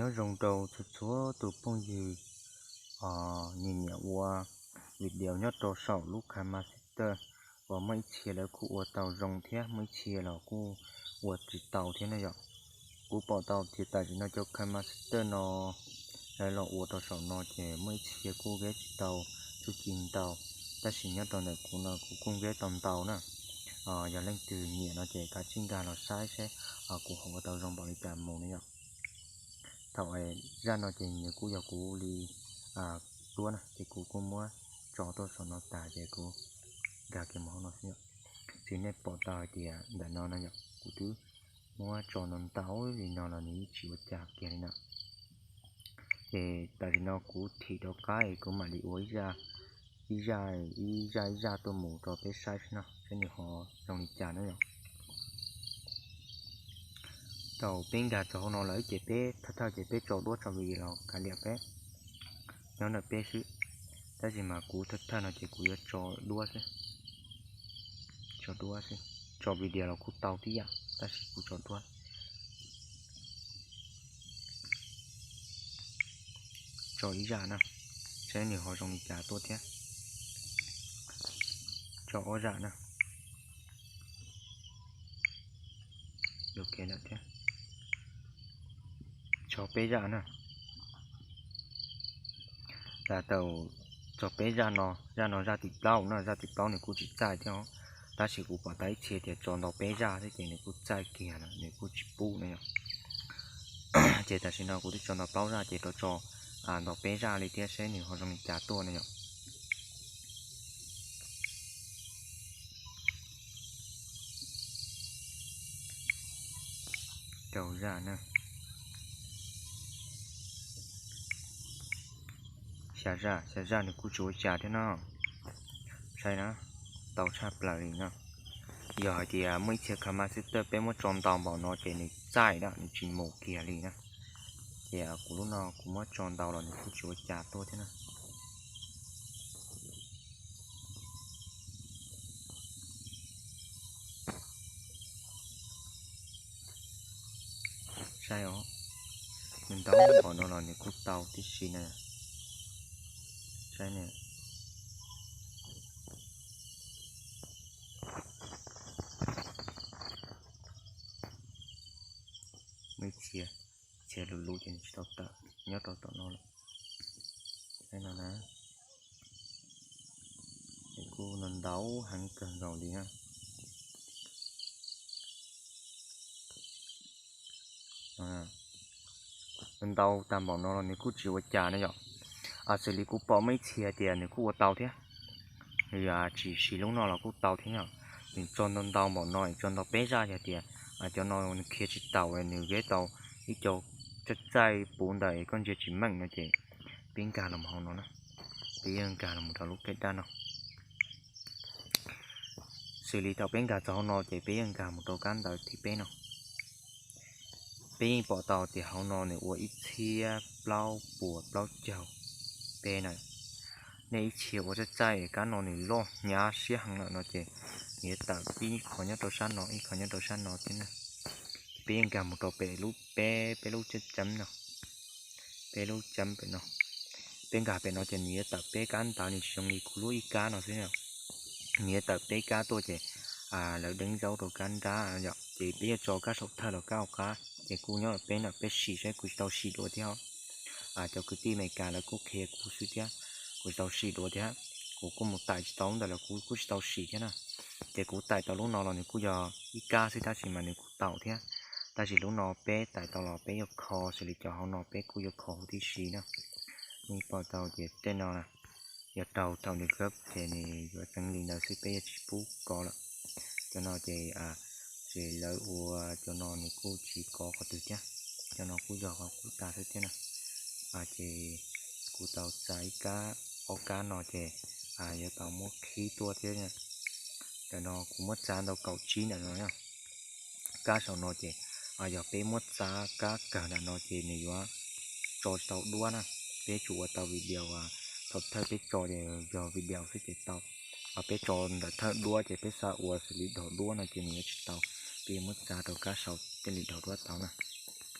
Nyob zoo rau txhua txhua tus phooj ywg, nyiam nyiam ua video nyob rau saum lub KineMaster uas muaj ib txhia lawv kuj ua tau zoo thiab muaj ib txhia los kuj ua tsis tau thiab na yom. Kuv pom tau tias tam sim no cov KineMaster no lawv los ua rau saum no ces muaj ib txhia kuj ua tsis tau txuj ci ntau, tab sis nyob rau ntawm kuv no kuv kuj ua tau ntau na. Yog leej twg nyiam no ces kav tsij nkag los saib seb kuv ho ua tau zoo npaum li cas mus na yom. Thaum zaj no ces nws kuj yog kuv li duab na ces kuv kuj muab tso tuaj saum no tas ces kuv nkag kiag mus hauv no xwb yom. Ces nej pom tau hais tias ntawm no no yom, kuv twb muab tso ntau ntau li no los nws yeej tsis ua cas kiag li na. Ces tam sim no kuv thim rov qab es kuv mam li ua ib zaj ib zaj ib zaj tuaj mus rau peb saib xwb no seb nws ho zoo li cas na yom. Thaum peb nkag txog hauv no lawm ces peb thawj thawj ces peb tso duab tso video los kav liam peb nyob ntawm peb xwb. Tab sis mas kuv thawj thawj no ces kuv yuav tso duab xwb, tso duab xwb. Tso video los kuj tau tib yam tab sis kuv tso duab. Tso ib zaj na, saib nws ho zoo li cas tuaj thiab. Tso ob zaj na. Thiab tso peb zaj na. Tau, tso peb zaj no, zaj no zaj tim plaub no, zaj tim plaub nws kuj tsis txaij thiab os. Tab sis kuv pom tau ib txhia tias tso ntau peb zaj thiab ces nws kuj txaij kiag lawm nws kuj tsis pub na yom. Ces tam sim no kuv twb tso ntau plaub zaj ces rov tso ntau peb zaj li thiab seb nws ho zoo li cas tuaj na yom. Rau zaj na, xya zaj, xya zaj nws kuj tsis ua cas thiab no. Saib na, tau tshaj plaws li no. Yog hais tias muaj ib txhia KineMaster peb muab tso ntau npaum no ces nws txaij da nws tsis mus kiag li na. Ces kuv lub no kuv muab tso ntau los nws kuj tsis ua cas tuaj thiab na. Saib os, nws ntau npaum no los nws kuj tau tib si na. Saib na, muaj ib txhia, txhia lus lus ces nws tsis tau tawm nyob rau tom no lawm. Saib no na, nws kuj ntau heev kawg nkaus li na. Ntau tag npaum no los nws kuj tsis ua cas na yom. Xws li kuv pom muaj ib txhia tias nws kuj ua tau thiab, nws tsis siv lub no los kuj tau thiab yom. Nws tso ntau ntau npaum no es tso ntau peb zaj yog tias cov no nws khiav tsis taus nws yuav tau ib co txaij txaij puv ntawm koj ntsia tsis meej no ces peb nkag los hauv no na, peb yeej nkag los rau lub kab dab no. Xws li thaum peb nkag txog hauv no ces peb yeej nkag mus rau kab ntawv thib peb no. Peb yeej pom tau tias hauv no nws ua ib txhiab plaub puas plaub caug peb na. Nej ib txhia ua txaij txaij kab no nws loj hnyav siab heev lawm no ces nws yuav tawm ib qho nyob rau sab no ib qho nyob rau sab no thiab na. Peb yeej nkag mus rau pem lub peb, peb lub cab cab no, peb lub cab pem no. Peb nkag pem no ces nws yuav tawm peb kab ntawv, nws tsis zoo li kuv lub ib kab no xwb. Nws yuav tawm peb kab tuaj ces lawv deev zaub rau kab nrab yom, ces peb yuav tso kab saum thawj los kab hauv qab ces kuj nyob peb no peb sim saib, kuv tsis tau sim dua thiab. Cov kwv tij Amelikas lawv kuj qhia kuv xwb thiab, kuv tsis tau sim dua thiab. Kuv kuj mus tais tsis tau ntawm lawv, kuv kuj tsis tau sim thiab na. Ces kuv tais tau lub no los nws kuj yog ib kab xwb tab sis mas nws kuj tau thiab. Tab sis lub no peb tais tau los peb yuav kho xws li cov hauv no peb kuj yuav kho huv tib si na. Nej pom tau ces tej no yog raug thaum nws kab ces nws yuav tseev li ntawd xwb, peb yuav tsis pub kov lawm. Cov no ces tsis lawv ua, cov no nws kuj tsis kov qhov twg thiab. Cov no kuj yog qhov qub tas xwb thiab na. Ces kuv tau txav ib kab, ob kab no ces yuav tau muab qhib tuaj thiab. Ntawm no kuv muab txav ntau kaum tsib ntawm no. Kab saum no ces yog peb muab txav kab kawg ntawm no ces nws yuav tso tsis tau duab na. Peb tsuas ua tau video, thaum thawj peb tso ces yog video xwb ces tau. Peb tso ntawm thawj duab ces peb xav ua xws li dhos duab no ces nws yuav tsis tau. Peb yuav muab txav rau kab saud thiaj li dhos duab tau na.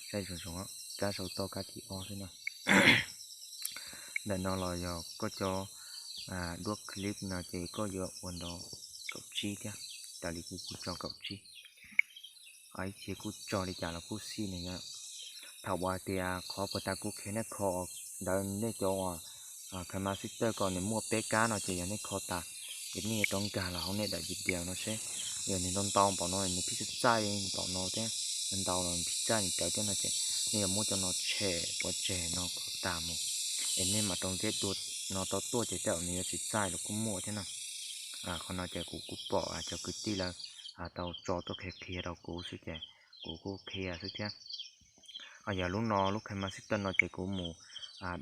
Saib zoo zoo. kab saum toj kab thib ob xwb na. Ntawm no los yog koj cov duab clip no ces koj yuav ua nto kaum tsib thiab, tas li kuv kuj tso kaum tsib. Ib txhia kuj tso li cas los kuj xij no yog, thaum uas tias qhov puag ta kuv qhia nej kho ntawd, nej cov uas KineMaster kom nws muaj peb kab no ces yog nej kho tas, ces nej yuav rov nkag los hauv nej daim video no seb, yog nws ntau ntau npaum no, nws pib txaij npaum no thiab, ntau los nws pib txaij nws rawv thiab no ces nej yuav muab cov no tshem pov tseg no kom tas mus, es nej mam rau zeb dua no rau tuaj ces tej zaum nws yuav tsis txaij los kuj muaj thiab na. Qhov no ces kuv kuj pom cov kwv tij lawv tau tso tuaj qhia qhia rau kuv xwb ces kuv kuj qhia xwb thiab. Yog lub no lub KineMaster no ces kuv mus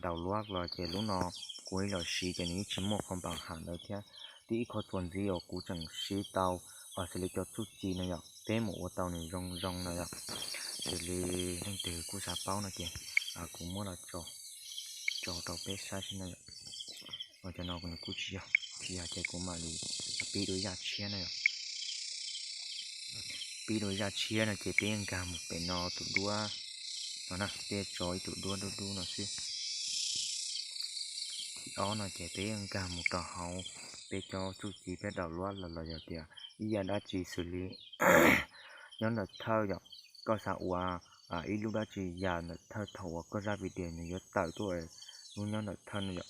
download los ces lub no kuv ib los siv ces nws yeej tsis muaj qhov npam ham ntawd thiab. Twb ib qho txuas ntxiv uas kuv tseem siv tau xws li cov txuj ci no yom, peb mus ua tau nws zoo zoo no yom. Xws li leej twg kuj xav paub no ces kuv muab los tso rau peb saib xwb no yom. Ua cov no nws kuj tsis yog, tsis yog ces kuv mam li pib dua ib zaj tshiab no yom. Pib dua ib zaj tshiab no ces peb nkag mus pem no tus duab no na, peb tso ib tus duab dub dub no xwb. Thib ob no ces peb nkag mus rau hauv peb cov txuj ci peb download los los yog tias ib yam dab tsi xws li nyob ntawm thawj yom, koj xav ua ib lub dab tsi yam ntawm thawj thaum uas koj zaj video nws yuav tawm tuaj lub nyob ntawm thawj no yom.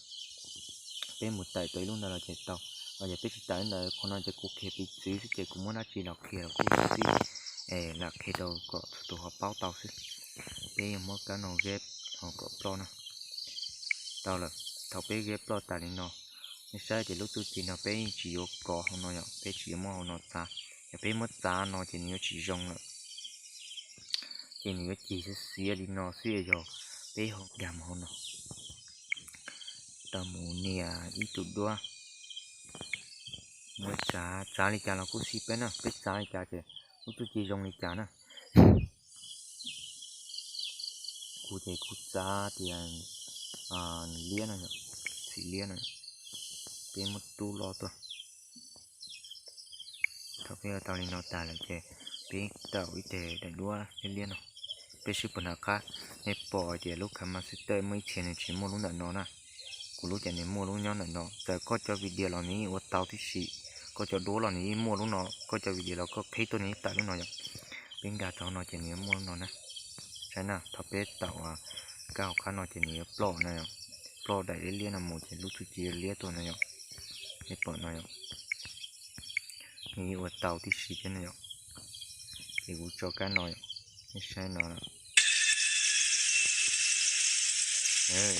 Peb mus tawm tau ib lub ntawd los ces tau, los yog peb tsis tawm ntawd, qhov no ces kuv qhia piv txwv xwb ces kuv muab dab tsi los qhia los kuj xij, lam qhia rau kom txhua tus ho paub tau xwb. Peb yuav muab kab no gheb ho kom ploj na. Tau lawm, thaum peb gheb ploj tas li no, nej saib ces lub txuj ci no peb yeej tsis yuav kov hauv no yom, peb tsis yuav muab hauv no txav. Yog peb muab txav no ces nws yuav tsis zoo lawm, ces nws yuav cig xiav xiav li no xwb. Yog peb ho nkag mus hauv no, tau mus nias ib tug duab, muab txav, txav li cas los kuj xij peb na, peb txav li cas ces lub txuj ci zoo li cas na. Kuv ces kuv txav tias liab no, txim liab no, peb muab tub loj tuaj. Thaum peb ua tau li no tas lawm ces peb tau ib teg daim duab liab liab no. Peb swb puag nram qab, nej pom tias lub KineMaster muaj ib txhia nws tsis muaj lub ntawm no na. Kuv lub ces nws muaj lub nyob ntawm no, txawm koj cov video los nws yeej ua tau tib si, koj cov duab los nws yeej muaj lub no, koj cov video los koj qhib tuaj nws yeej tawm lub no yom. Peb nkag rau no ces nws yuav muaj lub no na. Saib na, thaum peb tau kab hauv qab no ces nws yuav ploj na, ploj daim liab liab no mus ces lub txuj ci liab tuaj no yom. Nej pom no yom, nws yeej ua tau tib si thiab no yom. Ces kuv tso kab no yom, nej saib no,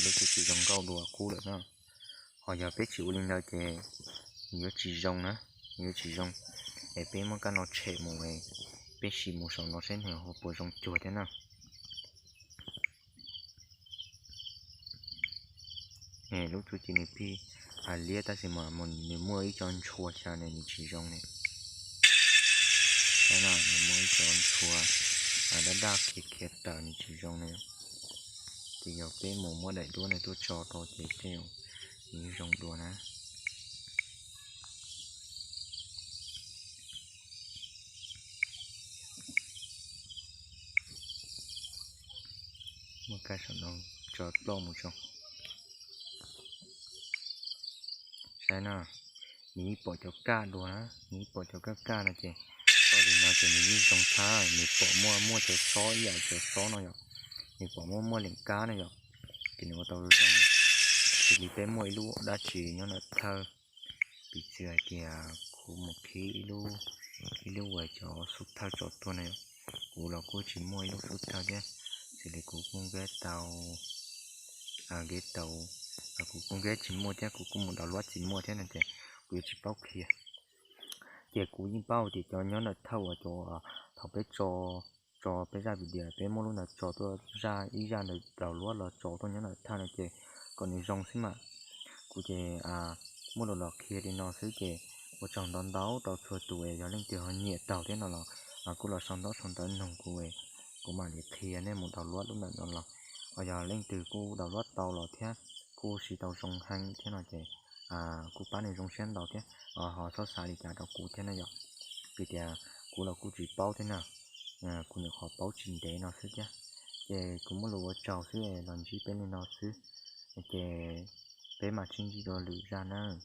lub txuj ci zoo nkauj dua qub lawm na. Ho yog peb tsis ua li ntawd ces nws yuav tsis zoo na, nws yuav tsis zoo. Es peb muab kab no tshem mus, peb sim mus saum no saib nws ho puas zoo cuag thiab na. Lub txuj ci nws pib liab tab sis mas nws muaj ib co ntshua xya ne nws tsis zoo ne. Saib na, nws muaj ib co ntshua daj daj khiav khiav taws nws tsis zoo ne. Ces yog peb mus muab daim duab no tuaj tso rau ces tej zaum nws zoo dua na. Muab kab saum no tso ploj mus tso. Saib na, nws yeej pom cov kaj dua na, nws yeej pom cov kaj kaj no ces, tau li no ces nws yeej zoo tshaj, nws pom muaj muaj cov xob ib yam cov xob no yom, nws pom muaj muaj leem kab no yom, ces nws ua tau zoo. Xws li peb muaj ib lub dab tsi nyob ntawm thawj, piv txwv hais tias kuv mus qhib ib lub, ib lub uas cov xub thawj tso tuaj na yom, kuv los kuj tsis muaj ib lub xub thawj thiab, xws li kuv kuj nkeb tau, nkeb tau, kuv kuj nkeb tsis muaj thiab kuv kuj mus download tsis muaj thiab no ces kuv yuav tsis paub qhia. Ces kuv yeej paub tias cov nyob ntawm thawj uas cov thaum peb tso, tso peb zaj video peb muab lub ntawd tso tuaj zaj ib zaj ntawd download los tso tuaj nyob ntawm thawj no ces kom nws zoo xwb mas. Kuv ces muaj lus los qhia li no xwb ces ua tsaug ntau ntau rau txhua tus es yog leej twg ho nyiam taug thiab no los kuj los sau ntaub sau ntawv nug kuv, kuv mam li qhia nej mus download lub ntawm no los. Ho yog leej twg kuj download tau los thiab kuj siv tau zoo heev thiab no ces kuj pab nws zoo siab ntau thiab, ho txhob xav li cas rau kuv thiab na yom. Vim tias kuv los kuj tsis paub thiab na, kuv nyuam qhuav paub tsis ntev no xwb thiab. Ces kuv muaj lus ua tsaug xwb los ntsib peb li no xwb, ces peb mam sib ntsib dua lwm zaj nawb.